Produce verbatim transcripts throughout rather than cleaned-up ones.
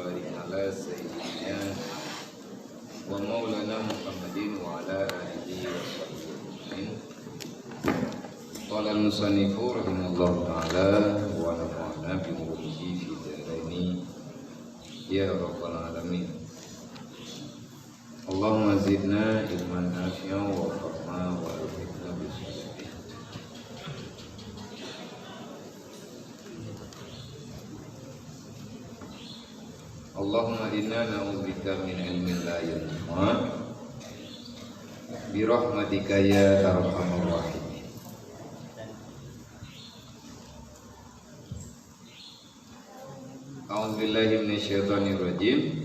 Barik ala sayyidina wa maulana Muhammadin wa ala alihi wa sahbihi ajma'in. Qala al-musannifu rahimahullahu ta'ala wa nafa'ana bi ulumihi fid daraini ya rabbal alamin. Allahumma zidna ilman nafi'an wa fahma wa alhiqna bis salihin. Allahumma inna na'udzubika min ilmin la yanfa' bi rahmatika ya arhamar rahimin. A'udzubillahi minasyaitonirrajim.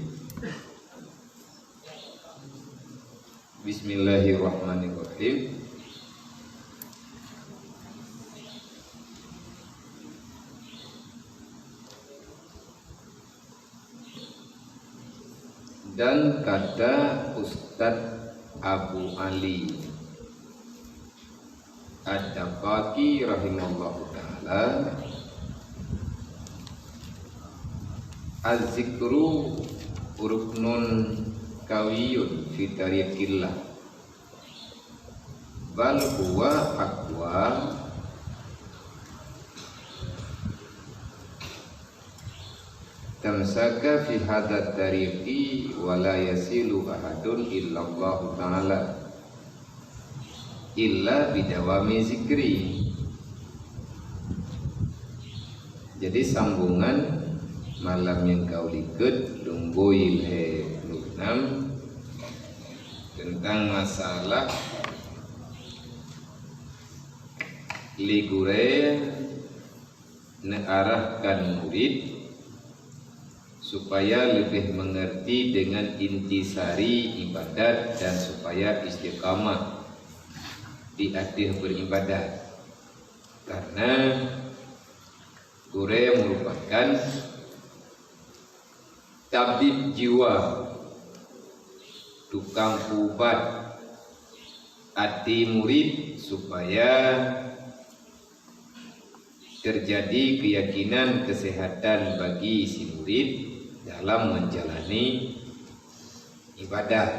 Bismillahirrahmanirrahim. Dan kata Ustaz Abu Ali Ad-Daqaqi rahimahullahu ta'ala, "Az-zikru ruknun qawiyun fi tariqillah, bal huwa aqwa tamsaka fi hadzat tariqi wa la yasilu ahadun illallahu ta'ala illa bidawami zikri." Jadi sambungan malam nyang ka u likot, lumbôi lhèe ploh nam, teuntang masalah lé gurèe neuarahkan murid supaya leubeh mengerti dengan intisari ibadat dan supaya istiqamah di ateueh beribadat. Karena gurèe merupakan tabib jiwa, tukang ubat até murid supaya terjadi keyakinan kesehatan bagi si murid dalam menjalani ibadah.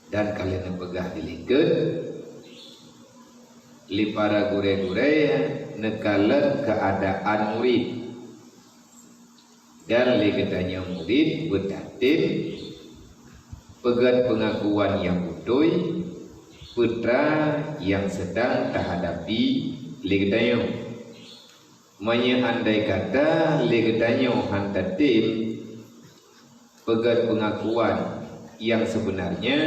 Dan ka lheueh neupeugah di likot, lé para gurèe-gurèe neukalon keuadaan murid. Dan lé geutanyoe murid beutatem peugöt peungakuan nyang beutôi peue nyang seudang tahadapi lé geutanyoe. Meunyoe andai kata lé geutanyoe han tatem peugöt peungakuan nyang seubeunarnya,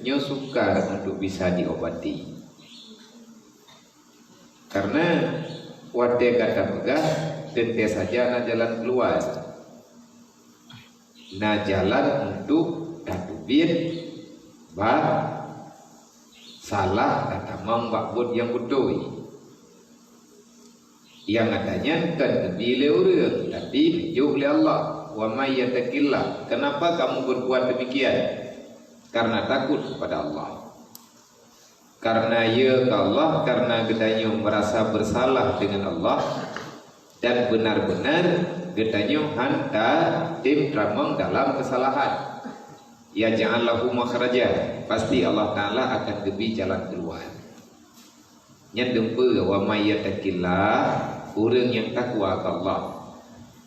nyoe sukar untuk bisa diobati. Karena watèe gata peugah, teuntèe saja na jalan keuluwa. Na jalan untuk tateubiet bak salah tatamong bak buet nyang beutôi. Nyang gata nyan kon geubi lé ureueng, tapi neujok lé Allah. "Wa may yattaqillah." Kenapa kamu berbuat demikian? Karena takut kepada Allah. Karena ya ke Allah, karena geutanyoe merasa bersalah dengan Allah, dan benar-benar geutanyoe han tatem teutamong dalam kesalahan. Yaj'al lahu makhraja, pasti Allah Ta'ala akan geubi jalan keuluwa. Nyan dumpeue, "Wa may yattaqillah," ureueng nyang takwa keu Allah.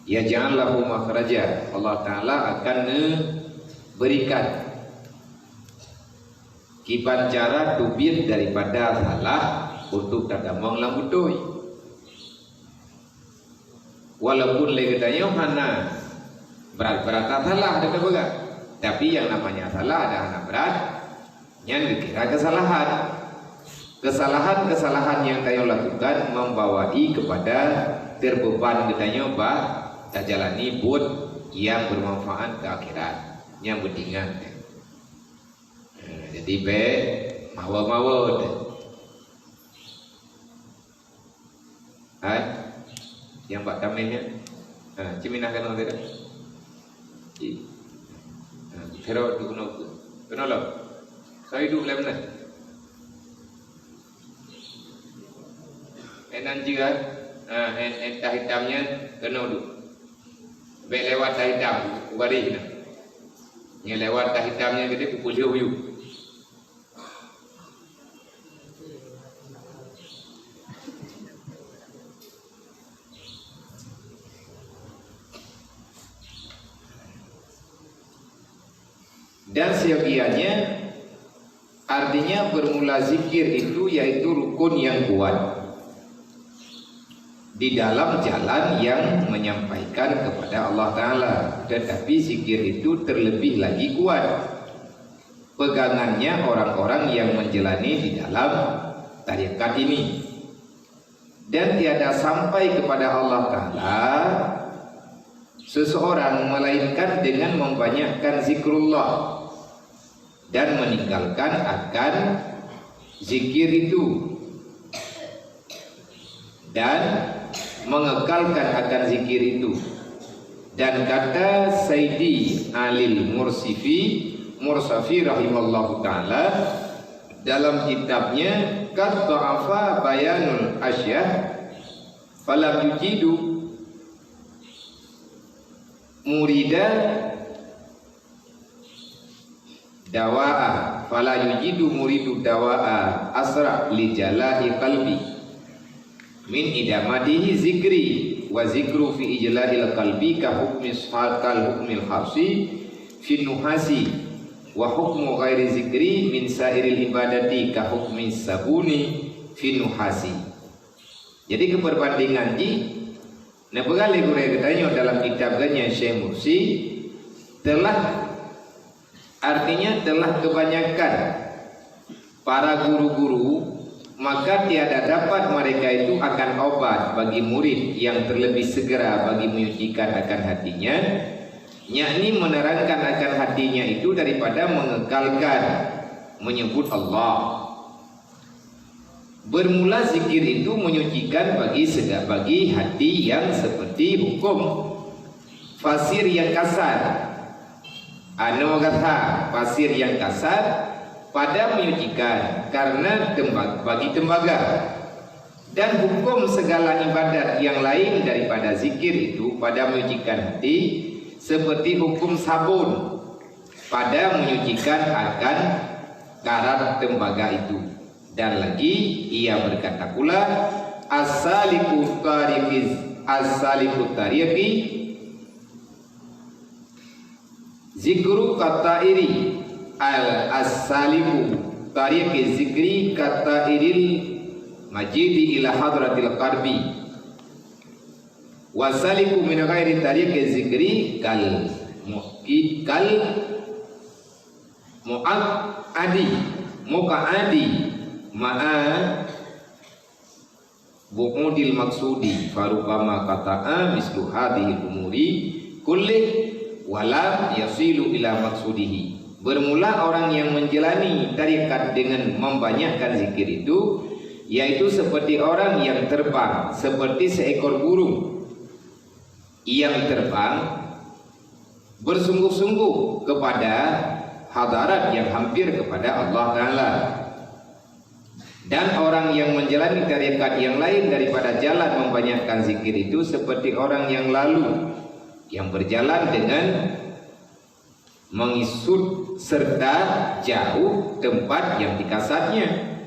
"Yaj'al lahu makhraja," Allah Ta'ala akan neuberikan kiban cara teubiet daripada salah untuk tatamong lam beutôi. Walaupun lé geutanyoe hana brat-brat that salah, tapi nyang namanya salah dah hana brat, nyan geukira keusalahan. Keusalahan-keusalahan nyang tanyoe lakukan membawai kepada teubeuban geutanyoe bak tajalani buet nyang beumanfaat keu akhirat, nyang beutingat. Nah, jadi bèk mawa-mawa teuh. Hai, nyang bak tameh nyan. Ha, ci minah keunoe teuh. Ci. Ha, keunoe duek keunoe. Keunoe lom. Soe duek lom na. Enan jeuet. Ha, en, en tah itam nyan keunoe duek. Bèk lewat tahitam, kugaréh na. Nyang lewat tahitam nyan geude kupeulheueh yue. Dan seyogianya, artinya bermula zikir itu yaitu rukun yang kuat di dalam jalan yang menyampaikan kepada Allah Ta'ala. Tetapi zikir itu terlebih lagi kuat pegangannya orang-orang yang menjalani di dalam tarekat ini. Dan tiada sampai kepada Allah Ta'ala seseorang melainkan dengan membanyakkan zikrullah dan meninggalkan akan zikir itu, dan mengekalkan akan zikir itu. Dan kata Saidi Alil Mursifi, Mursafi rahimallahu ta'ala, dalam kitabnya Qatta'afa Bayanul Asyah, falam yujidu murida dawa'a, fala yujidu muridu dawa'a asra li jala'i qalbi min idamatihi zikri, wa zikru fi ijla'il qalbi ka hukmi sha-, kal hukmil harsi fi nuhasi, wa hukmu ghairi zikri min sairil ibadati ka hukmi sabuni fi nuhasi. Jadi, keupeubandingan jih, neupeugah lé gurée geutanyoe dalam kitab geuh nyan Syekh Mursi, telah, artinya telah kebanyakan para guru-guru, maka tiada dapat mereka itu akan obat bagi murid yang terlebih segera bagi menyucikan akan hatinya, yakni menerangkan akan hatinya itu daripada mengekalkan menyebut Allah. Bermula zikir itu menyucikan bagi sega-, bagi hati yang seperti hukum fasir yang kasar. Anoe gata fasir yang kasar pada menyucikan karena temba-, bagi tembaga. Dan hukum segala ibadat yang lain daripada zikir itu pada menyucikan hati seperti hukum sabun pada menyucikan akan karat tembaga itu. Dan lagi, ia berkata pula, "As-saliku tariqi, as-saliku tariqi zikru katairi, al as-saliku tariqi zikri katairil majidi ila hadratil qarbi. Wasaliku min ghairi tariqi zikri kal muqi-, kal muqa'adi, muqa'adi ma'a bu'udil maksudi, farubbama qata'a mislu hadhil umuri kulli walam yasilu ila maksudihi." Bermula orang yang menjalani tarekat dengan membanyakkan zikir itu, yaitu seperti orang yang terbang, seperti seekor burung yang terbang bersungguh-sungguh kepada hadarat yang hampir kepada Allah Ta'ala. Dan orang yang menjalani tarekat yang lain daripada jalan membanyakkan zikir itu seperti orang yang lalu, yang berjalan dengan mengisut serta jauh tempat yang dikasatnya.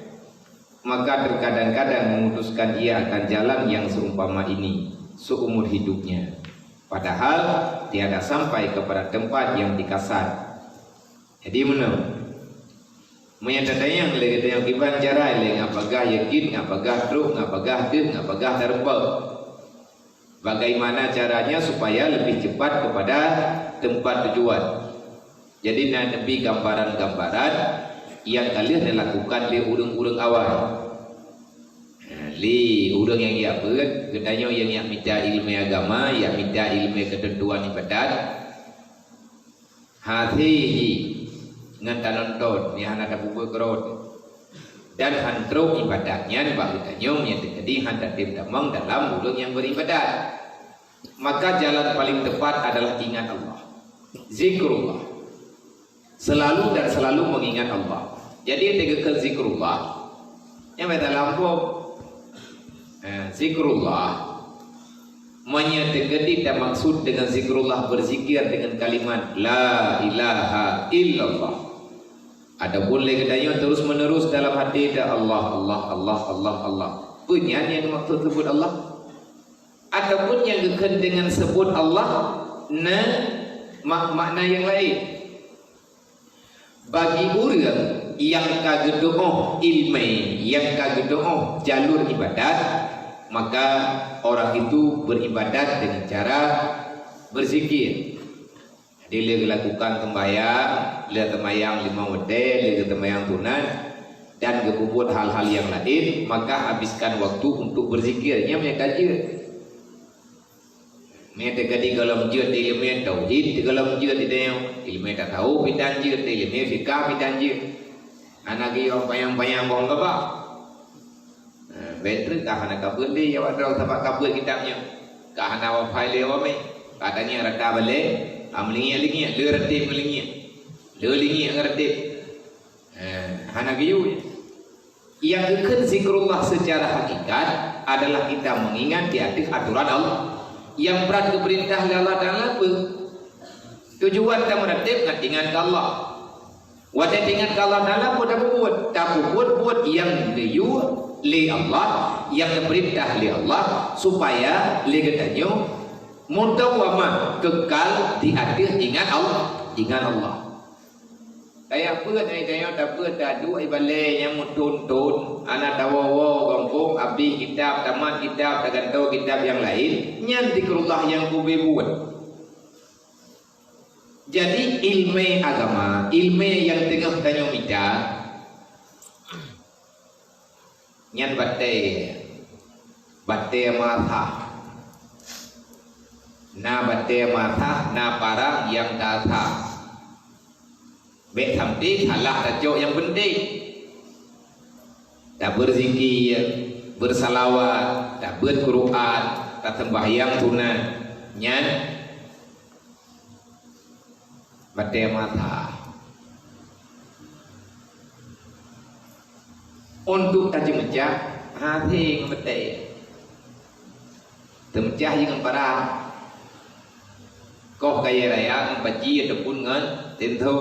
Maka terkadang-kadang memutuskan ia akan jalan yang seumpama ini seumur hidupnya. Padahal tiada sampai kepada tempat yang dikasat. Jadi meunoe. Meunyoe tatanyong lé geutanyoe kiban cara lé ngat bagah yakin, ngat bagah trok, ngat bagah deuh, ngat bagah tareupok. Bagaimana caranya supaya lebih cepat kepada tempat tujuan? Jadi na neubi gambaran-gambaran nyang ka lheueh neulakukan lé ureuëng-ureuëng awai. Lé ureuëng nyang jak beuet, geutanyoe nyang jak mita iéleumé agama, jak mita iéleumé keuteuntuan iébadat, hase jih ngon tanonton nyang hana tapeubuet keurot, dan han trok iébadat nyan bak geutanyoe nyang teukeudi han tatem tamong dalam ureuëng nyang beuriébadat. Maka jalan paling tepat adalah ingat Allah, zikrullah. Selalu dan selalu mengingat Allah. Jadi, teugeukheun zikrullah, nyang beda lampôh. Eh, zikrullah. Meunyoe teukeudi tamaksud deungon zikrullah, berzikir deungon kalimat la ilaha illallah. Ataupun lé geutanyoe terus-menerus dalam hati ta Allah, Allah, Allah, Allah, Allah. Peue nyan nyang maksud seubut Allah? Ataupun nyang geukheun deungon seubut Allah na mak-, makna nyang laén? Bagi ureuëng nyang ka geutuoh iéleumé, nyang ka geutuoh jalur ibadat, maka orang itu beribadat dengan cara berzikir. Jadi, lé geulakukan seumbahyang, lé seumbahyang limong watée, lé geuseumayang sunat, dan geupeubuet hal-hal nyang laén, maka habiskan waktu untuk berzikir. Nyan nyang ka jeuet. Mé teukeudi gohlom jeuet di iéleumé tauhid, di gohlom jeuet di tanyoe. Iéleumé tasawuf pih tan jeuet, di iéleumé fikah pih tan jeuet. Hana geuyue panyang-panyang boh gaba. Nah, beutôi ka hana kabeuet lé, ya, droe sabab kabeuet kitab nyoe. Ka hana wafai lé awak mé. Ka tangieng rata balée, ka meulingiek-lingiek, le reuteb meulingiek. Le lingiek ngon reuteb. Eh, hana geuyue. Nyang geukheun zikrullah secara hakikat adalah kita mengingat di ateueh aturan Allah. Nyang brat geupeurintah lé Allah Taala peue? Tujuan tameuratéb ngon ingat keu Allah. Watée taingat keu Allah Taala, peue tapeubuet? Tapeubuet buet nyang geuyue lé Allah, nyang geupeurintah lé Allah, supaya lé geutanyoe mutawamah, kekal di ateueh ingat Allah, ingat Allah. Kaya peuet hai tanyoe tapeuet taduek ibalée nyang meuthon-thon, hana tawoe-woe gampông, abéh kitab, tamat kitab, tagantoe kitab nyang laén, nyan zikrullah nyang keubeue buet. Jadi, iéleumé agama, iéleumé nyang teungoh tanyoe mita, nyan batée, batée mathah. Na batée mathah, na parang nyang tathah. Bék sampoe salah tacok nyang peunteng. Tabeuzikir, beusalawat, tabeuet Quran, taseumbahyang sunat, nyan batée mathah. Untuk taceumeucah, hase ngon batée. Teumeucah jih ngon parang. Koh kayée raya ngon paji ataupun ngon tintho.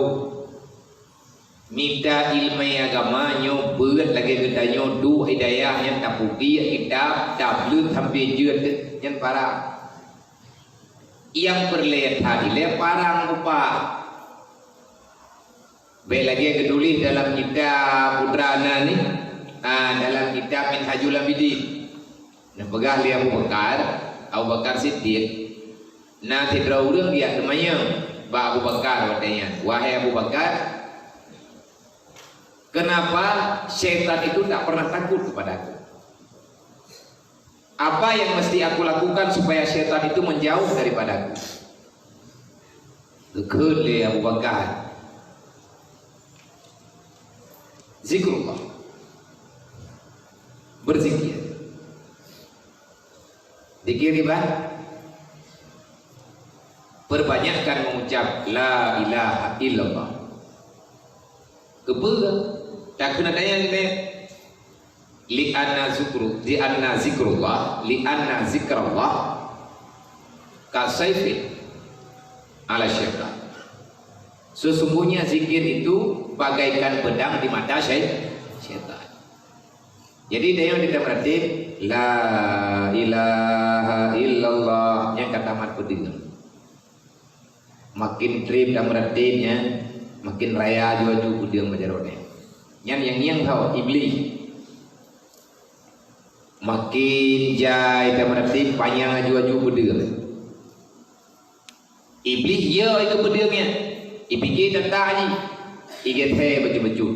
Mita iéleumé agama nyoe beuet lagée geutanyoe duek hidayah nyang tapugiek kitab, tableuet sampoe jeuet nyan parang. Nyang peureulée that ilée parang upah. Bék lagée geutuléh dalam kitab Putra Anan nyoe, ah, dalam kitab Minhajul Abidin. Neupeugah lé Abu Bakar, Abu Bakar Siddiq, na sidroe ureuëng geujak teumanyong bak Abu Bakar watée nyan, "Wahai Abu Bakar, kenapa syaitan itu tak pernah takut kepada aku? Apa yang mesti aku lakukan supaya syaitan itu menjauh daripadaku?" Geukheun lé Abu Bakar, zikrullah. Berzikir. Zikir ibadah. Perbanyakkan mengucap la ilaha illallah. Keupeue? Takheun adanya ni, "Li anna zikru, li anna zikrullah, li anna zikrallah ka saifin ala syaitan." Sesungguhnya zikir itu bagaikan pedang di mata syai-, syaitan. Jadi, tanyoe tameuratéb, la ilaha illallah, nyang ka tamat peudeueng. Makin treb tameuratéb nyan, makin raya aju-aju peudeueng bak jaroe nyan. Nyan nyang ngieng tho, Iblih. Makin jai tameuratéb, panyang aju-aju peudeueng. Iblih yo ikeu peudeueng nyan. Ipike tata jih. Igeuthée bacut-bacut.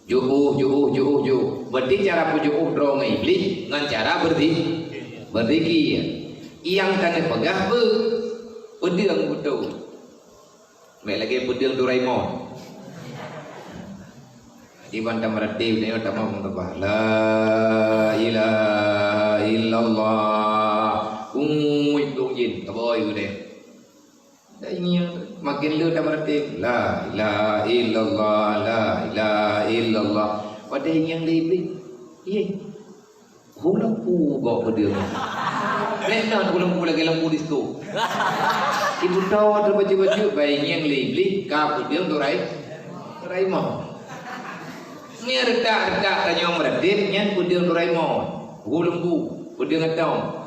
Jôh, jôh, jôh, jôh. Berarti cara peujôh droe ngon Iblih ngon cara berdi-, berzikir. Nyang ka neupeugah beu-, peudeueng beutôi. Bék lagée peudeueng Doraemon. Di ban tameuratéb nyoe tamong teubah, la ilaha illallah. Ui, dong jin, taboi geude. Dah ini yang makin le tameuratéb, la ilaha illallah, la ilaha illallah. Padahai nyang le Iblih. Ié. Buleumpu gob peudeueng. Lheuh nyan buleumpu lagèe lampu disko. Ibu tawa terbaju-baju, bayi ngieng lé Iblih, ka peudeueng durai, durai mo. Ngieng reutak-reutak tanyoe meuratéb, nyan peudeueng durai mo. Buleumpu, peudeueng atong.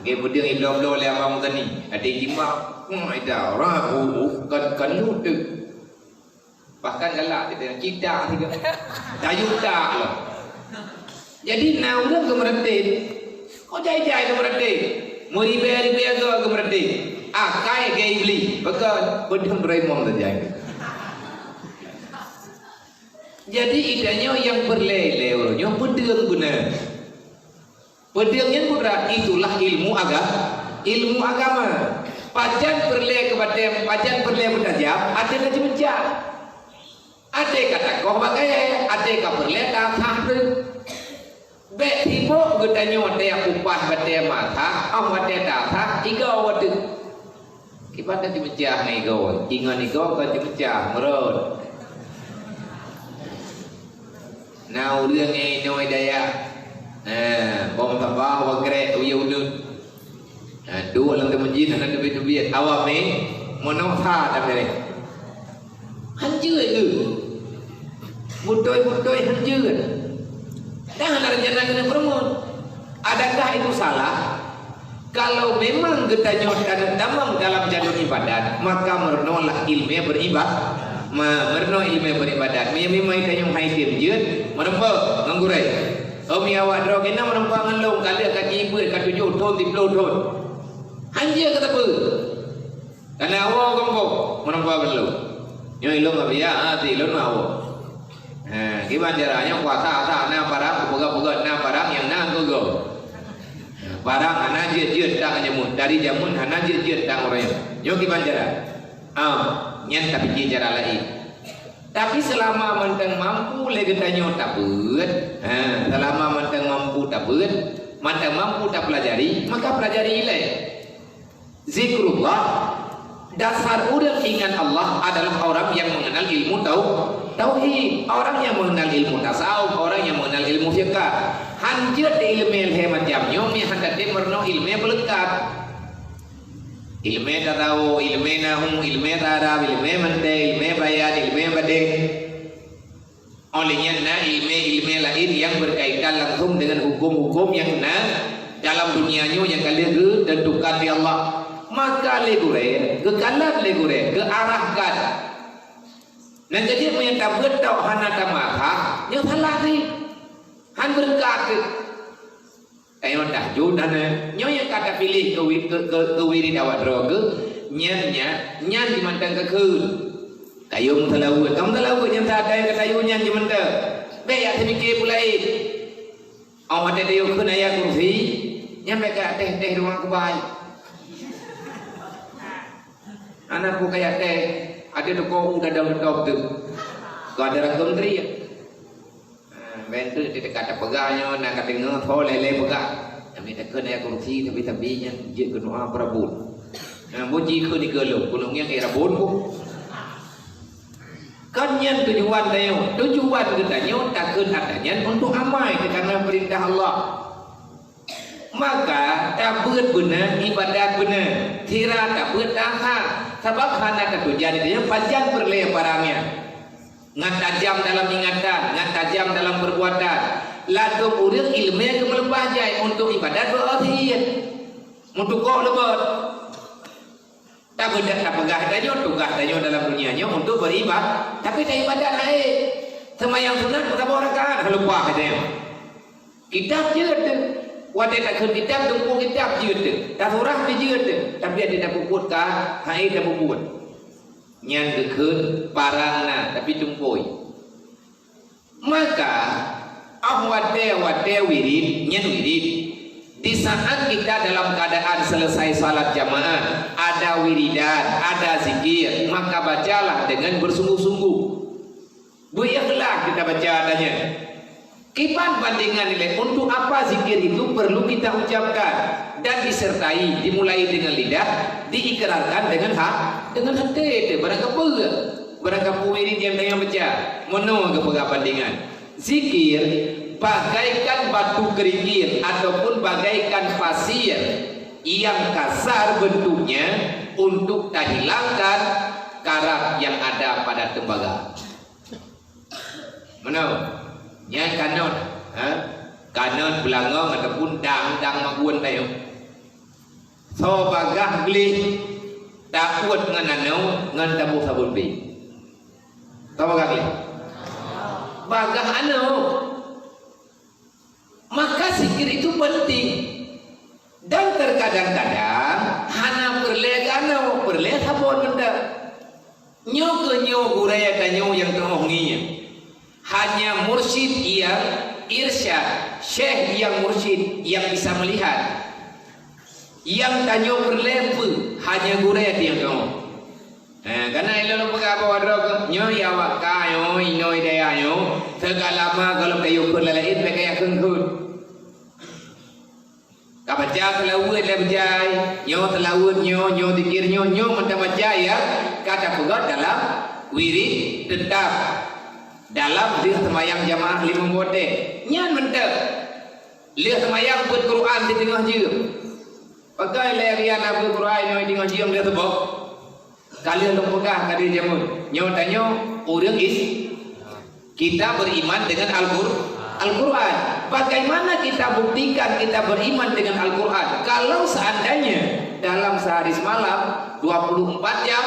Ngieng peudeueng ibloe-bloe lé abang Muzani. Até jimak, hmm, ida, rabu, kan, kan luteuk. Bahkan galak kita, kita juga. Tayue tak lah. Jadi, na ureueng geumeuratéb. Oh, jai-jai geumeuratéb. Meuribèe-ribèe goe geumeuratéb. Akai geuh Iblih. Pakon, peudeueng Doraemon saja. Jadi, itanyoe nyang peureulèe lé ureueng nyoe peudeueng beuna. Peudeueng nyang kudrat itulah ilmu aga-, ilmu agama. Pajan peureulèe keu batèe, pajan peureulèe meutajam, até ka jimeucah. Até ka takoh bak kayèe, até ka peureulèe ka asah treuk. Bèk sibok geutanyoe watèe upah batèe meuasah, 'oh watèe ta-asah, igoe watèe. Kiban ka jimeucah ngon igoe, ingat igoe ka jimeucah, meurot. Na ureueng nyang inoe dayah. Ha, bom sampah, bom krek, uyueng uneun. Ha, duek lam teumeujin hana teubiet-teubiet. Awam, eh, meunoe sa tabéréh. Han jeuet keuh. Beutôi-beutôi han jeuet. Dah na rencana keuneuk peurumoh. Adakah itu salah? Kalau memang geutanyoe taneuk tamong dalam jalur ibadat, maka meurunoe lah ileumèe beuriba-, ma-, meurunoe ileumèe beuribadat. Meunyoe memang tanyoe hai tem jeuet, meureumpok ngon gurèe. Oh, mi awak droe keunan meureumpok ngon lôn, ka lheueh ka jibeuet ka tujoh thon, siplôh thon. Han jeuet keu sapeue. Kana awoe gampông, meureumpok ngon lôn. Nyoe ilôn ka biya, ah, ti lôn awoe. Ha, kiban cara nyoe kuasa asa na parang, peugah-peugah na parang nyang na geugoe. Parang hana jeuet-jeuet tang jameun, dari jameun hana jeuet-jeuet tang ureueng. Nyoe kiban cara. Ah, nyan tapiké cara laén. Tapi seulama mantong mampu lé geutanyoe tabeuet, ha, seulama mantong mampu tabeuet, mantong mampu tapeulajari, maka peulajari ilèe. Zikrullah, dasar ureueng ingat Allah adalah orang yang mengenal ilmu tau-, tauhid. Orang yang mengenal ilmu tasawuf, orang yang mengenal ilmu fiqah. Han jeuet di ileumèe lhèe macam nyoe, mi han tatem meurunoe ileumèe peuleukat. Ileumèe tasawuf, ileumèe nahwu, ileumèe saraf, ileumèe mantek, ileumèe bayan, ileumèe badeng. Óh lheueh nyan na ileumèe-ileumèe laén nyang beukaitan langsung deungon huköm-huköm nyang na dalam dunia nyoe nyang ka lheueh geuteuntukan lé Allah. Maka lé gurèe, geukalon lé gurèe, geuarahkan. Nyang keujeuet meunyoe tabeuet tok hana tameuasah, nyoe salah jih. Han beureukat jih. Tanyoe tahajud hana, nyoe nyang ka tapiléh keu wi-, keu, keu, keu wirid awak droe geuh, nyan, nyan, nyan jimantong ka kheun. Tayue meuseulaweuet, ka meuseulaweuet nyang sagai ka tayue nyan jimantong. Bèk jak teumike peue laén. Óh watèe tayue kheun ayat kursi, nyan bèk ka teh-teh ruang kubai. Hana peue kajak teh, até teuko u dadong teutôb teuk. Ka ada rakam teri. Ha, ben tu di dekat tapeugah nyoe, na ka deungoe tho lé-lé peugah. Kami takheun ayat kursi, tapi-tapi nyan jeuet keu doa peurabot. Ha, buji kheun di geulong, gunong nyang irabot pun. Kan nyan tujuan tanyoe. Tujuan geutanyoe takheun ata nyan untuk amai teuka na peurintah Allah. Maka tabeuet beuna, ibadat beuna, sira tabeuet taha, sabab hana tatujan tanyoe pajan peureulèe barang nyan. Ngat tajam dalam ingatan, ngat tajam dalam peubuatan. Ladôm ureueng ileumèe geumeuleupah jai untuk ibadat beuakhir. Meutukoh leubot. Tabeuet tapeugah tanyoe, tugaih tanyoe dalam dunia nyoe untuk beuribadah, tapi taibadat laén. Seumayang sunat peusaboh rakaat, leupah tanyoe. Kitab jeuet teuh. Watèe takheun kitab, teungku kitab jeuet teuh. Tasurah pih jeuet teuh. Tapi até tapeubuet ka, hai tapeubuet. Nyan geukheun parang na, tapi tumpôi. Maka, ah, watèe-watèe wirid, nyan wirid. Di saat kita dalam keadaan selesai salat jamaah, ada wiridan, ada zikir, maka bacalah dengan bersungguh-sungguh. Beuikhlas kita baca adanya. Kiban bandingan nilai untuk apa zikir itu perlu kita ucapkan dan disertai, dimulai dengan lidah, diikrarkan dengan ha-, dengan hati. Barang kapeue, barang kapeue wirid nyang tanyoe baca, meunoe geupeugah bandingan. Zikir Bagaikan batu kerikil ataupun bagaikan pasir yang kasar bentuknya untuk tahilangkan karat yang ada pada tembaga. Meunoe, nyan kanot, ha? Kanot beulangong ataupun dang, dang magun tayong. Soe bagah gleh taôt ngon anoe ngon taboh sabon bée. Soe bagah gleh? Bagah anoe. Maka zikir itu penting. Dan terkadang-kadang hana peureulée gano, peureulée sabon mantong. Nyoe keuh nyoe gurée tanyoe nyang teungoh ngieng. Hanya mursyid yang irsyad, syekh yang mursyid yang bisa melihat. Nyang tanyoe peureulée peue, hanya gurée nyang teungoh. Eh, kana ilôn peugah bahwa droe nyoe ya awak ka nyoe, inoe daya nyoe, segala ma golom kayu kheun lalait, bèk kaya kheun-kheun. Ka baca seulaweuet lé bejai, nyoe seulaweuet nyoe, nyoe zikir nyoe, nyoe mantong baca ya, ka tapeugöt dalam wirid tetap dalam lheueh seumayang jamaah limong watée. Nyan mantong. Lheueh seumayang beuet Quran di teungoh jeuem. Pakai lé rian Abu Quran nyoe di ngaji nyang lheueh teuboh. Ka lheueh lôn peugah ka di jameun. Nyoe tanyoe ureueng is-, kita beriman dengan Al-Qur-, Al-Quran. Bagaimana kita buktikan kita beriman dengan Al-Quran? Kalau seandainya dalam sehari semalam, dua puluh empat jam,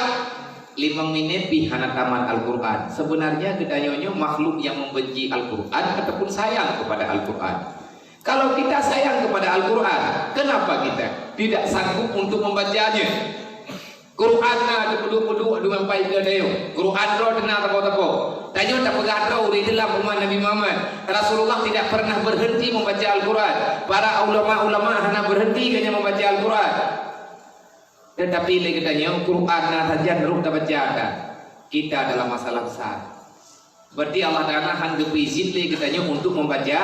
lima menit pih hana tamat Al-Quran. Sebenarnya geutanyoe nyoe makhluk yang membenci Al-Quran ataupun sayang kepada Al-Quran. Kalau kita sayang kepada Al-Quran, kenapa kita tidak sanggup untuk membacanya? Quran na teupeuduek-peuduek deungon pai keu tanyoe. Quran droe teuh na saboh-saboh. Tanyoe tapeugah droe ureueng Islam umat Nabi Muhammad. Rasulullah tidak pernah berhenti membaca Al-Quran. Para ulama-ulama hana berhenti geutanyoe membaca Al-Quran. Tetapi lé geutanyoe Quran na sajan rot tabaca ka. Kita dalam masalah besar. Berarti Allah Taala han geubri izin lé geutanyoe untuk membaca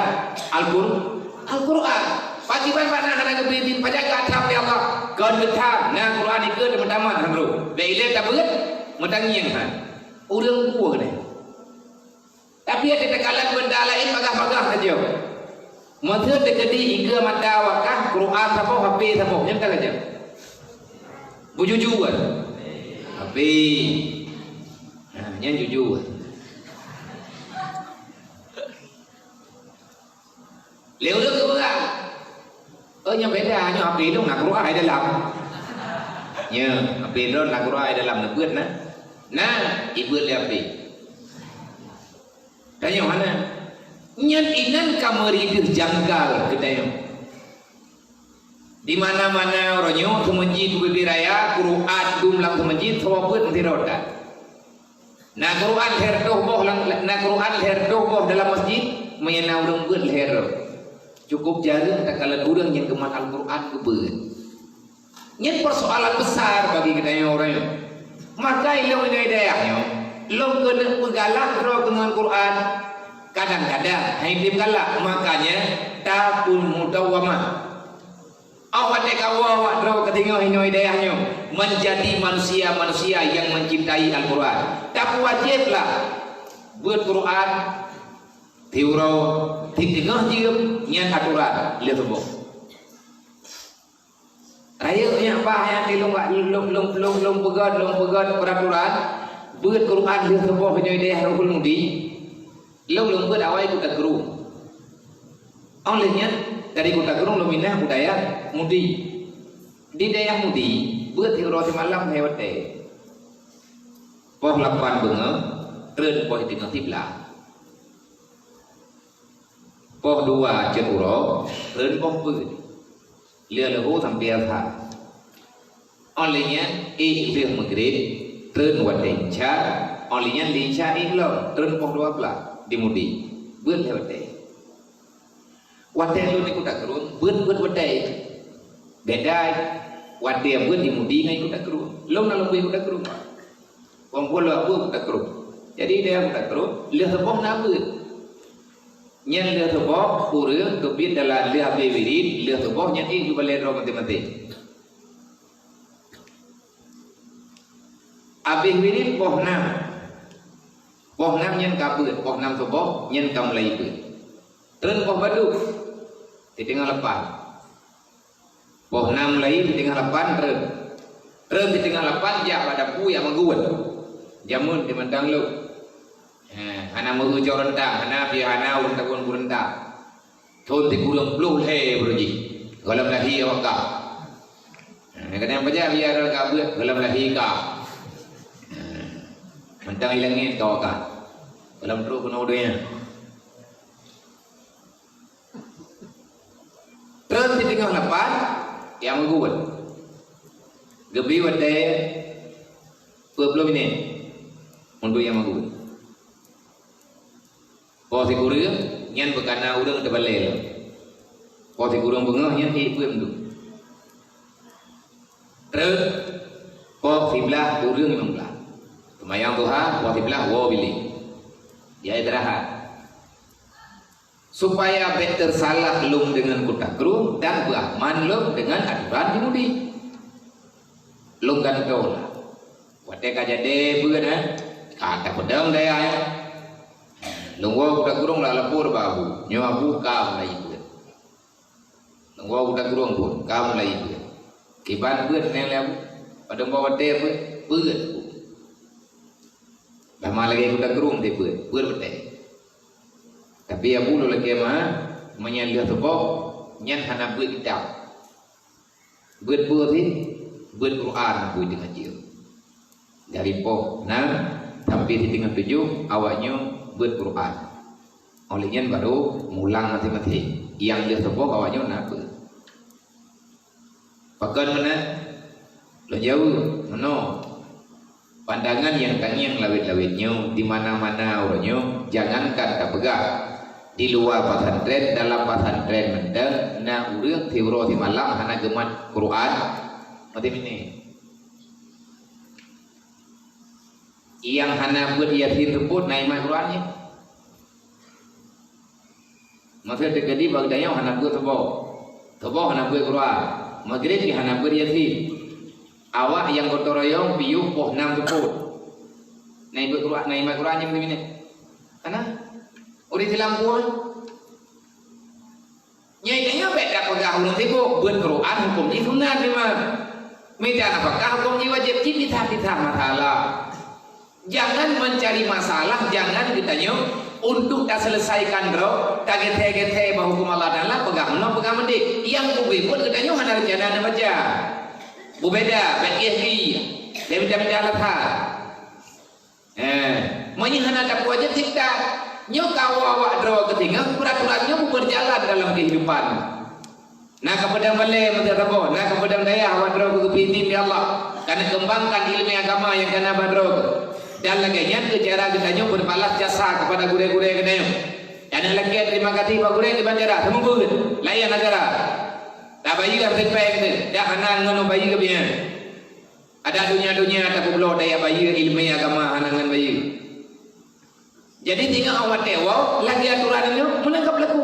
Al-Qur-, Al-Quran. Pakriban bak na hana geubri izin, pajan geuatrap lé Allah. Kon geutam, na Quran ikeue teumeutamah han rot. Bèk ilée tabeuet, meutangieng han. Ureueng bue nyan. Tapi ada teukalon benda laén bagah-bagah saja. Meuteun teukeudi ikeue mata wakah, Quran saboh, H P saboh, nyan ka saja. Bujujur kan? H P. Nah, nyan jujur. Lé ureueng geupeugah, "Oh, nyoe beda, nyoe H P lôn na Quran di dalam." Nyoe, H P lôn na Quran di dalam, neubeuet na. Na, ibeuet lé H P. Tanyoe hana. Nyan inan ka meuri deuh janggal keu tanyoe. Di mana-mana uroe nyoe seumeujid ubé-bé raya, Quran dum lam seumeujid, saboh beuet meusidroe that. Na Quran lhèe reutôh boh lam, na Quran lhèe reutôh boh dalam masjid, meunyo na ureueng beuet lhèe reutôh. Cukup jareueng takalon ureueng nyang geumat Al-Quran geubeuet. Nyan persoalan besar bagi geutanyoe uroe nyoe. Maka ilôn inong dayah nyoe, lôn keuneuk peugalak droe keu ngon Quran. Kadang-kadang hai tem galak, makanya takun mudawamah. Awak watèe kawoe awak droe keu teungoh inong dayah nyoe menjadi manusia-manusia yang mencintai Al-Quran. Tapi wajiblah beuet Quran, tiuroe, di teungoh jeuem nyan aturan lheueh suboh. Rayeuk nyak bah nyang di lôn, lôn, lôn, lôn, lôn peugöt, lôn peugöt peraturan, beuet Quran lheueh suboh nyoe di dayah Ruhul Mudi. Lôn, lôn beuet awai Kuta Krueng. Óh lheueh nyan, dari Kuta Krueng lôn pinah u dayah Mudi. Di dayah Mudi, beuet siuroe simalam lhèe watèe. Poh lapan beungoh, treun poh teungoh siblaih. Poh dua cot uroe, treun poh peuet. Lheueh leuhô sampoe asar. Óh lheueh nyan, éh lheueh meugrib, treun watèe isya, óh lheueh nyan lé isya éh lom, treun poh dua blaih di Mudi. Beuet lhèe watèe. Watèe lôn di Kuta Krueng, beuet, beuet watèe. Beda watèe beuet di Mudi ngon Kuta Krueng. Lôn na lôn beuet Kuta Krueng. Walaupun lôn beuet Kuta Krueng. Jadi, di Kuta Krueng, lheueh suboh na beuet. Nyan lheueh suboh, ureueng keubiet dalam lheueh abéh wirid, lheueh suboh nyan éh ju balèe droe maté-maté. Abéh wirid poh nam. Poh nam nyan ka beuet, poh nam suboh nyan ka mulai beuet. Treun poh padum, siteungoh lapan. Poh nam lagi siteungoh lapan treun. Treun siteungoh lapan jak bak dapu jak meuguet. Jameun di mantong lôn. Eh, hana meu-eu cok reuntang, hana pih hana ureuëng takon ureuëng reuntang. Thon sikureueng ploh lhée baroe jih. Gohlom lahé awak kah. Eh, kadang pajan biar ka beuet gohlom lahé kah. Eh, mantong ilangét ka awak kah. Gohlom trok keunoe donya. Treun siteungoh lapan, nyang meuguet. Geubri watée dua ploh minét untuk nyang meuguet. Poh sikureueng, nyan beukana ureuëng teubalée lom. Poh sikureueng beungoh, nyan ék peuet meuduek. Treun, poh siblaih ureuëng limong blaih. Seumayang duha, poh siblaih woe bilék. Jai istirahat. Supaya bék teusalah lôn deungon kutakrueng dan beuaman lôn deungon atoran di mudi. Lôn gantoe lah. Watée ka jadi beuet, eh, ka tapeudong daya, eh. Lôn woe kutakrueng lah lapor bak abu. Nyoe abu ka mulai beuet. Lôn woe kutakrueng pun ka mulai beuet. Kiban beuet nyan lé abu. Padum boh watée beuet, beuet abu. Lama lagée kutakrueng teuh beuet, beuet watée. Tapi abu lôn lakée ma, meunyan lheueh suboh, nyan hana beuet kitab. Beuet peue sih? Beuet Quran bui teungoh jeuem. Dari poh nam sampai siteungoh tujoh awaknyoe beuet Quran. Óh lheueh nyan barô mulang maté-maté. Nyang lheueh suboh awaknyoe na beuet. Pakon meunan? Lôn jaweueb, meunoe. Pandangan nyang tangieng lawét-lawét nyoe di mana-mana uroe nyoe, jangankan tapeugah di luwa pesantren, dalam pesantren mantong na ureuëng siuroe simalam hana geumat Quran. Maté miné. Nyang hana beuet Yasin seupôt na imat Quran nyan. Maksud teukeudi bak geutanyoe hana beuet suboh. Suboh hana beuet Quran. Maghrib pih hana beuet Yasin. Awak nyang gotong royong piôh poh nam seupôt. Na ibeuet Quran, na imat Quran nyang meunan. Hana. Ureuëng Islam pun. Nyan tanyoe bék tapeugah ureuëng sibuk, beuet Quran huköm jih sunat memang. Mita nafakah huköm jih wajéb, jih pisah-pisah masalah. Jangan mencari masalah, jangan geutanyoe untuk taseuleusaikon droe, tagéthée-géthée bak huköm Allah Taala, peugah meunoe, peugah meudéh. Nyang ubé buet geutanyoe hana reuncana neubaca. Beubeda, bék éh geuh, bék mita-mita alasan. Eh, meunyoe hana tapeue wajéb cit that, nyoe ka awak-awak droe geutinggai peuraturan nyoe beurjalan dalam keuhidupan. Na kapeudong balée meunyoe saboh, na kapeudong dayah awak droe geupimpin lé Allah, ka neukeumbangkan iéleumé agama nyang ka na bak droe. Dan lagée nyan keuh cara geutanyoe beurbalas jasa keupada gurée-gurée geutanyoe. Dan nyang lagée teurimong gaséh bak gurée kiban cara, seumeubeuet, laén acara. Tabayeue ripée geutanyoe, dak hana ngon bayeue biaya. Adak donya-donya tapeubloe daya bayeue iéleumé agama hana ngon bayeue. Jadi, singoh watée woe lagée atoran nyoe meunan ka peulaku.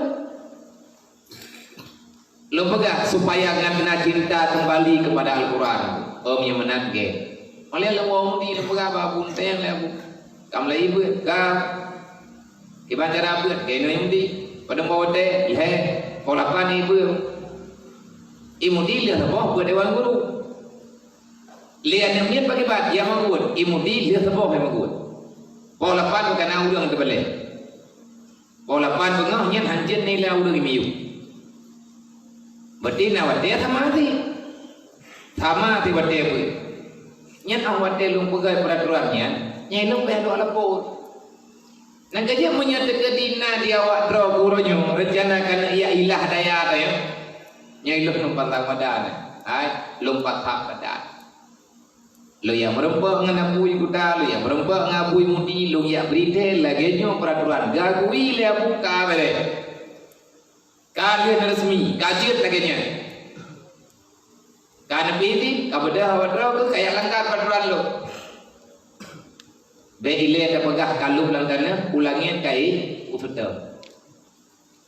Lôn peugah supaya ngat na cinta keumbali keupada Al-Quran. Om nyang meunan gét. Oleh lôn woe mudi lôn peugah bak Abu Enteng lé Abu. Ka mulai beuet ka. Kiban cara beuet keunoe mudi. Padum boh watée lhée poh lapan ié beuet. Ié mudi lheueh saboh beuet dewan guru. Lé aneuk miet pakiban, ya meuguet, ié mudi lheueh saboh ya meuguet. Poh lapan ka na ureuëng teubalée. Poh lapan beungoh nyan hanjeuet nilai ureuëng miyueb. Berarti na watée sama sih. Sama sih watée beuet. Nyan ah watée lôn peugah peuraturan nyan, nyai lôn beh lôn lapor. Nyang keujeuet meunyoe teukeudi na di awak droe geuh uroe nyoe, reuncana keuneuk jak ilah daya tanyoe, nyan ilôn lôn pantang mada nyan. Hai, lôn pantang mada. Lôn jak meurumpok ngon Abu Kuta, lôn jak meurumpok ngon Abu Mudi, lôn jak bri thée lagée nyoe peuraturan. Gagui lé Abu ka béreh. Ka lheueh neuresmi, ka jeuet lagée nyan. Ka neupimpin, ka beudôh awak droe geuh ka jak langgar peuraturan lôn. Bék ilée tapeugah ka lheueh lam tanoh, u langét ka éh, u seutôt.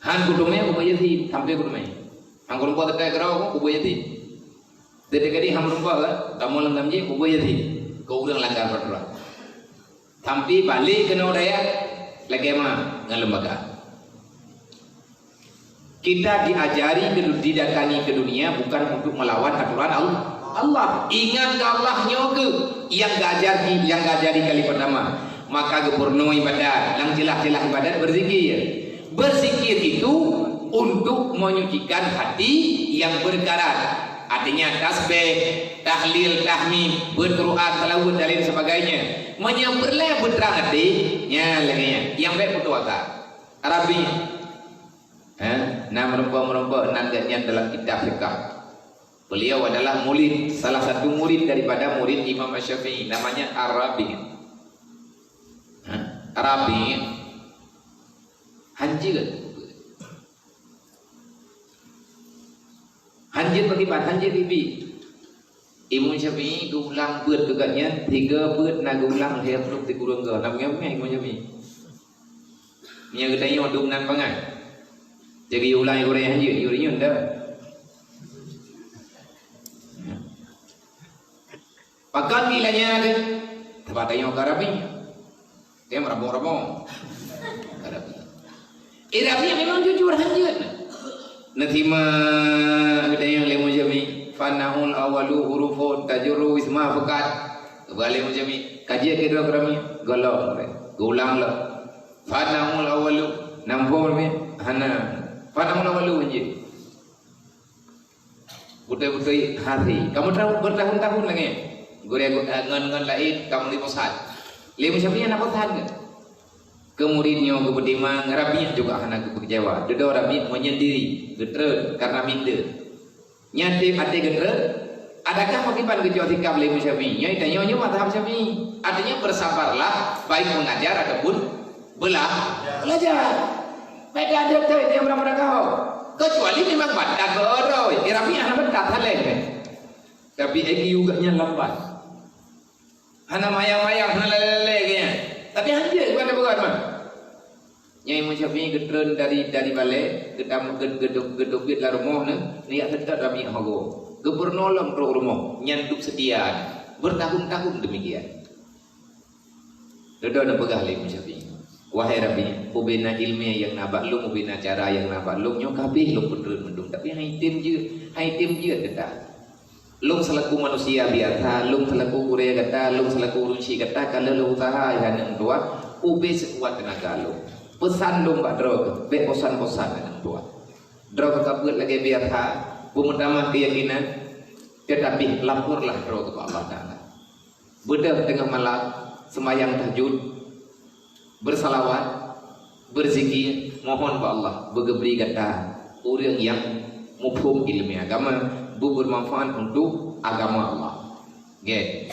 Han kuteumé kubu Yazid, sampoe kuteumé. Han kurumpok teukai keudroe kubu Yazid. Teuka di han kurumpok kan, kamoe lam tamji kubu Yazid. Keu ureuëng langgar peuraturan. Sampoe balek keunoe dayah, lagée ma ngon lembaga. Kita diajari ke, didatangi ke dunia bukan untuk melawan aturan Al-, Allah. Ingat ke Allah nyoe ke yang diajar, yang diajari kali pertama. Maka geupurunoe ibadat, lam celah-celah ibadat berzikir. Berzikir itu untuk menyucikan hati yang berkarat. Artinya tasbih, tahlil, tahmid, beuet Quran, salawat dan lain sebagainya. Meunyoe peureulèe beutrang até, nyan lagèe nyan. Nyang bèk putus asa. Arabi. Eh, na meurumpok-meurumpok nan geuh nyan dalam kitab fiqah. Beliau adalah murid, salah satu murid daripada murid Imam Asy-Syafi'i, namanya Ar-Rabi'. Ha? Rabi'. Hanjeuet. Hanjeuet bagaimana? Hanjeuet bibi. Imam Syafi'i geuulang beuet keu gobnyan, tiga beuet na geuulang lhèe ploh sikureueng goe. Na meunyoe Imam Syafi'i. Meunyoe geutanyoe dum nan bangai. Jadi ulang gurèe hanjeuet, yue rinyun dah. Pakon gilanya deh. Teuma tanyoe ka Rabi'. Dia merabong-rabong. Ka Rabi'. Eh, Rabi' memang jujur hanjeuet. Neusima geutanyoe lé Imam Syafi'i. Fanaul awalu hurufun tajurru isma faqat. Keubalek Imam Syafi'i. Kaji keu droe Rabi'. Golom. Geuulang lom. Fanaul awalu. Nampung Rabi'. Hana. Fanaul awalu hanjeuet. Beutôi-beutôi hase. Kamoe tahu bertahun-tahun lagèe. Gurèe, eh, ngon, ngon laén kamoe bosan. Lé Imam Syafi'i hana bosan ke? Keu murid nyoe geupeutimang, Rabi' juga hana geupeukejawa. Dudoe Rabi' menyendiri, geutreun karena minder. Nyan até geutreun, adakah pakriban geucok sikap lé Imam Syafi'i? Nyoe tanyoe nyoe mazhab Syafi'i. Artinya bersabarlah baik mengajar ataupun Bela-, belajar. Beda aja tu yang orang pada kau. Kecuali memang batat beuroi. Eh, Rabi' hana batat, haleh. Tapi egi juga nyan lambat. Hana mayang-mayang, hana lele-lele ke. Tapi hanjeuet bukan bukan mah. Nyai Imam Syafi'i geutreun dari, dari balè, geudam-, ged-, gedok-, geudok geuet lam rumoh neu, niat seutôt Rabi' hogo. Geupurunoe lom trok rumoh, nyan dub seutia. Bertahun-tahun demikian. Dudoe neupeugah lé Imam Syafi'i, "Wahai Rabi', ubena ileumèe nyang na bak lôn, ubena cara nyang na bak lôn nyoe ka habéh lôn peutreun mandum, tapi han item jeuet, han item jeuet gata. Lôn seulaku manusia biasa, lôn seulaku gurèe gata, lôn seulaku ureueng chik gata, ka lheueh lôn useuha, hai aneuk tuha, ubé seukuat teunaga lôn. Peusan lôn bak droe, bèk bosan-bosan aneuk tuha. Droe ka beuet lagèe biasa, beumeutamah keuyakinan, teutapi laporlah droe keu Allah Taala." Beudôh teungoh malam, seumayang tahajud, beusalawat, beuzikir, mohon bak Allah beugeubri gata ureueng nyang muphom ileumèe agama, beu-, beumanfaat untuk agama Allah. Gét.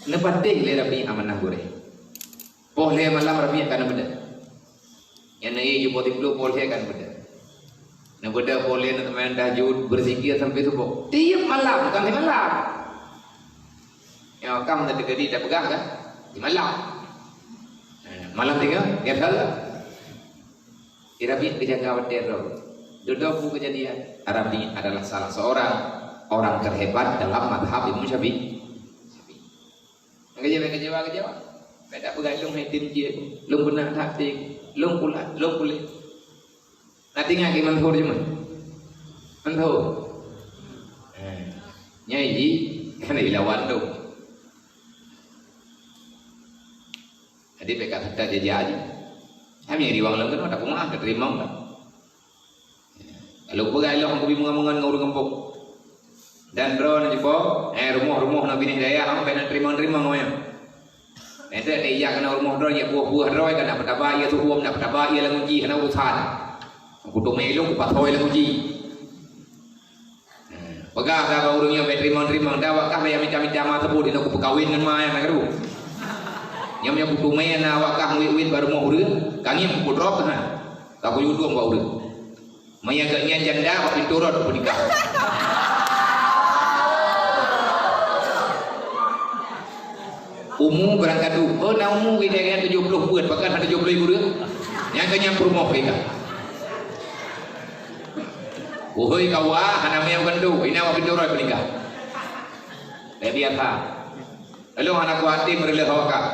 Neupatéh lé Rabi' amanah gurèe. Poh lhèe malam Rabi' ka neubeudôh. Nyang na jeuet poh siplôh poh lhèe ka neubeudôh. Neubeudôh poh lhèe, neuseumayang tahajud, beuzikir sampai suboh. Tiep malam, bukan simalam. Nyang ka meunan teujadi tapeugah kan? Simalam. Eh, malam tiga, biasa lah. Di Rabi' geujaga watèe droe. Dudoe peue keujadian? Rabi' adalah salah seorang orang terhebat dalam mazhab Imam Syafi'i. Syafi'i. Nyang keujeue, nyang keujeue, nyang keujeue. Bèk tapeugah lôn hai tim jeuet, lôn beuna taktik, lôn pulat, lôn puléh. Na teuingat keu Imam Zuhur cuma? Imam Zuhur. Eh, nyai jih, kan ilawan tu. Jadi bèk ka that-that jijak jih. Kami riwang lôn keunoe, tak kumaah, tak terima, tak. Lalu peugah lôn kubi meungon-meungon ngon ureueng gampông. Dan droe na jipo, eh, rumoh-rumoh na binéh dayah, am, bèk na teurimong-teurimong ngon nyan. Nyan teuh, eh, ijak keunan rumoh droe, ijak buah-buah droe, ka na peutaba ie su'uem, na peutaba ie lam uji, hana urusan. Kuteumé lôn, kupasoe lam uji. Peugah ka bak ureueng nyan bèk teurimong-teurimong, dah awak kah bèk mita-mita ma teubot, inoe kupeukawen ngon ma nyan na keudroe. Nyang nyoe kuteumé na awak kah wét-wét bak rumoh ureueng, ka ngieng kupeutrok ha. Ka kuyue dong bak ureueng. Meunyo geuh nyan janda, bak pintoe rot kupeunikah. Umu barangkadu, oh na umu geuh nyan tujoh ploh peuet, pakon hana tujoh ploh ureueng. Nyang ka nyan peurumoh geuh. Uhôi kawa, hana miyueb keuneuk, inoe bak pintoe rot peunikah. Lagèe biasa. Lalu hana kuaté meureuloh awak kah.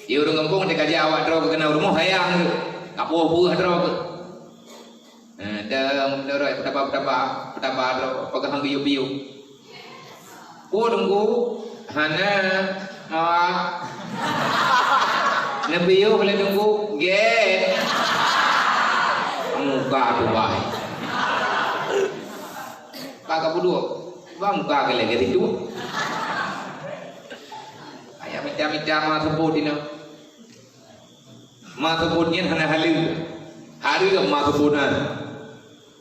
Di ureueng gampông teuka jak awak droe keunan rumoh sayang geuh. Ka poh-poh droe geuh. Ha, dang meunurot peutaba-peutaba, peutaba droe, peugah han geuyue-biyeu. Oh, Teungku, hana, awak. Neubiyeu lé Teungku, gét. Muka tu baik. Ka ka budok. Bang ka geleng ke situ. Ayah mita-mita ma sebut ina. Ma sebut nyan hana haleue. Hareuem ma sebut nyan.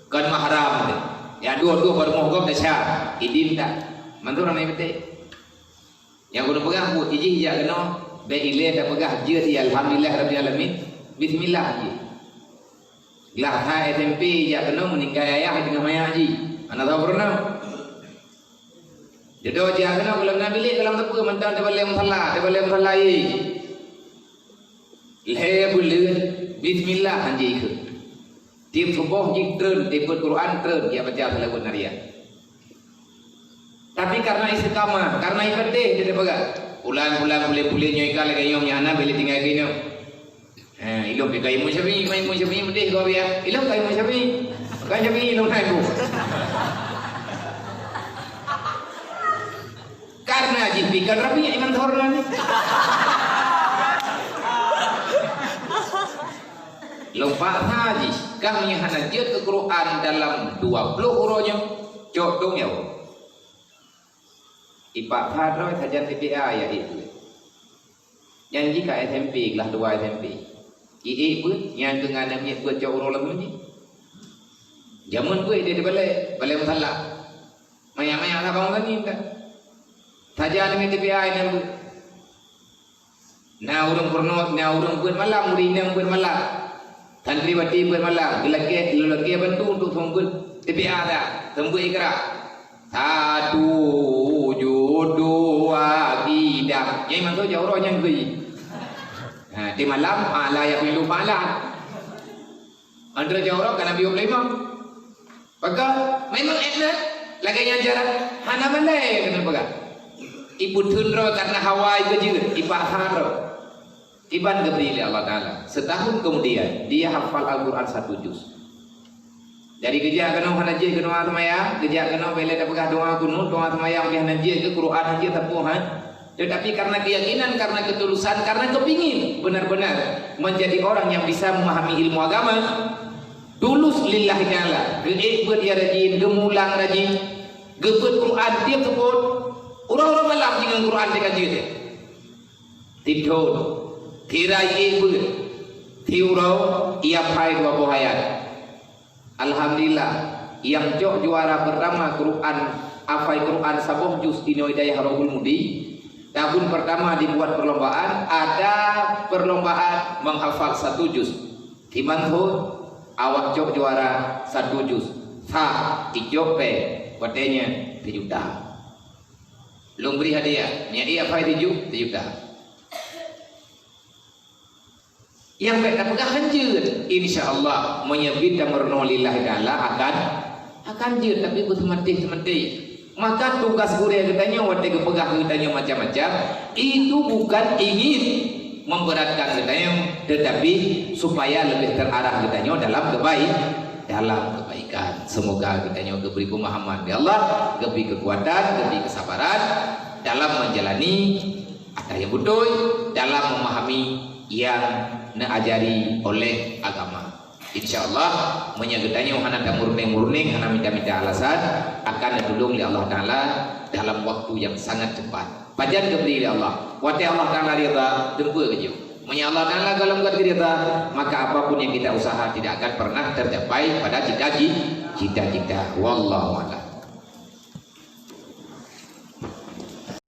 Kon mahram deh. Ya dua-dua baru mohgom dah sah. Idin tak. Mantu ramai betul. Nyang keuneuk peugah buet jih jak keunoe, bèk ilèe tapeugah jeuet, ya alhamdulillah rabbil alamin. Bismillah jih. Glah that S M P jak keunoe meuninggai ayah di teungoh maya jih. Hana saboh peurunoe. Dudoe jak keunoe gohlom na bilék gohlom teupeu mantong teubalek musala, teubalek musala ye. Lhèe buleuen, bismillah han jikheun. Tiep suboh jih treun, tiep Quran treun, ya baca salawat nariah. Tapi karena istiqamah, karena ipeudeh dia peugah. Pulan-pulan pulan-pulan nyoe ka lagèe nyoe nyang hana boleh tinggai keu nyoe. Ha, ilong pih ka Imam Syafi'i, Imam Syafi'i meudeh gobnyan. Ilong ka Imam Syafi'i. Bukan Syafi'i ilong hai bu. Karena jih pih kan Rabi Imam Horlan ni. Lompat haji, kami hana jeuet keu Quran dalam dua puluh uroe nyoe, cok dong nyawa. Ipak hadroe sajan T P A ya itu. Nyan jih ka S M P, glah dua S M P. Iék beuet, nyan keu ngan miet beuet cok uroe lom jih. Jameun beuet dia dibalek, balek musala. Maya-maya lah bangun tadi minta. Saja dengan T P I nyan beuet. Na ureueng peurunoe, na ureueng beuet malam, ureueng inong beuet malam. Santriwati beuet malam, geulakèe, geulakèe bantu untuk seumeubeuet T P I dah, seumeubeuet ikra. Satu, tujuh, dua, tiga. Nyai masuk jauh roh nyang geuh. Ha, di malam, ala ya pilu malam. Antara jauh roh kan Nabi Ibrahim. Maka memang enak lagèe nyan jarak hana malèe keuneuk peugah. Ibu thon droe karena hawa ibeujeuet, ipak han droe. Kiban geubri lé Allah Taala. Setahun kemudian, dia hafal Al-Quran satu juz. Jadi geujak keunoe hana jeuet keu doa seumayang, geujak keunoe bèk lé tapeugah doa kunut, doa seumayang pih hana jeuet keu Quran hana jeuet sapeue han. Tetapi karena keyakinan, karena ketulusan, karena kepingin benar-benar menjadi orang yang bisa memahami ilmu agama, tulus lillahi ta'ala, geuék beuet nyang rajin, geumulang rajin, geubeuet Quran tiep seupôt, uroe-uroe malam jih ngon Quran teuka jeuet. Tiep thon, kira ék beuet, tiep uroe ia phai dua boh ayat. Alhamdulillah, nyang cok juara pertama Quran, hafai Quran saboh juz inoe di dayah Rohul Mudi. Tahun pertama dibuat perlombaan, ada perlombaan menghafal satu juz. Kiban thon, awak cok juara satu juz. Sa, icok pèng, watèe nyan teujuta. Lôn bri hadiah, nyan ia hafai tujoh, teujuta. Nyang bèk tapeugah han jeuet, insya Allah, meunyoe bit tameurunoe lillahi ta'ala akan, akan jeuet, tapi beuseumatéh-seumatéh. Maka tugas gurèe geutanyoe watèe geupeugah keu geutanyoe macam-macam, itu bukan ingin memberatkan geutanyoe, tetapi supaya lebih terarah geutanyoe dalam kebaik, dalam kebaikan. Semoga geutanyoe geubri pemahaman, ya Allah, geubri kekuatan, geubri kesabaran dalam menjalani ata nyang beutôi dalam memahami nyang neuajari oleh agama. Insya Allah, meunyoe geutanyoe hana tamurning-murning, hana mita-mita alasan, akan neutulông lé Allah Taala dalam waktu nyang sangat cepat. Pajan geubri lé Allah. Watèe Allah Taala ridha, teumpeue geujok. Meunyoe Allah Taala gohlom gèt ridha, maka apapun yang kita usaha tidak akan pernah tercapai pada cita-ci-, cita-cita. Wallahu a'lam.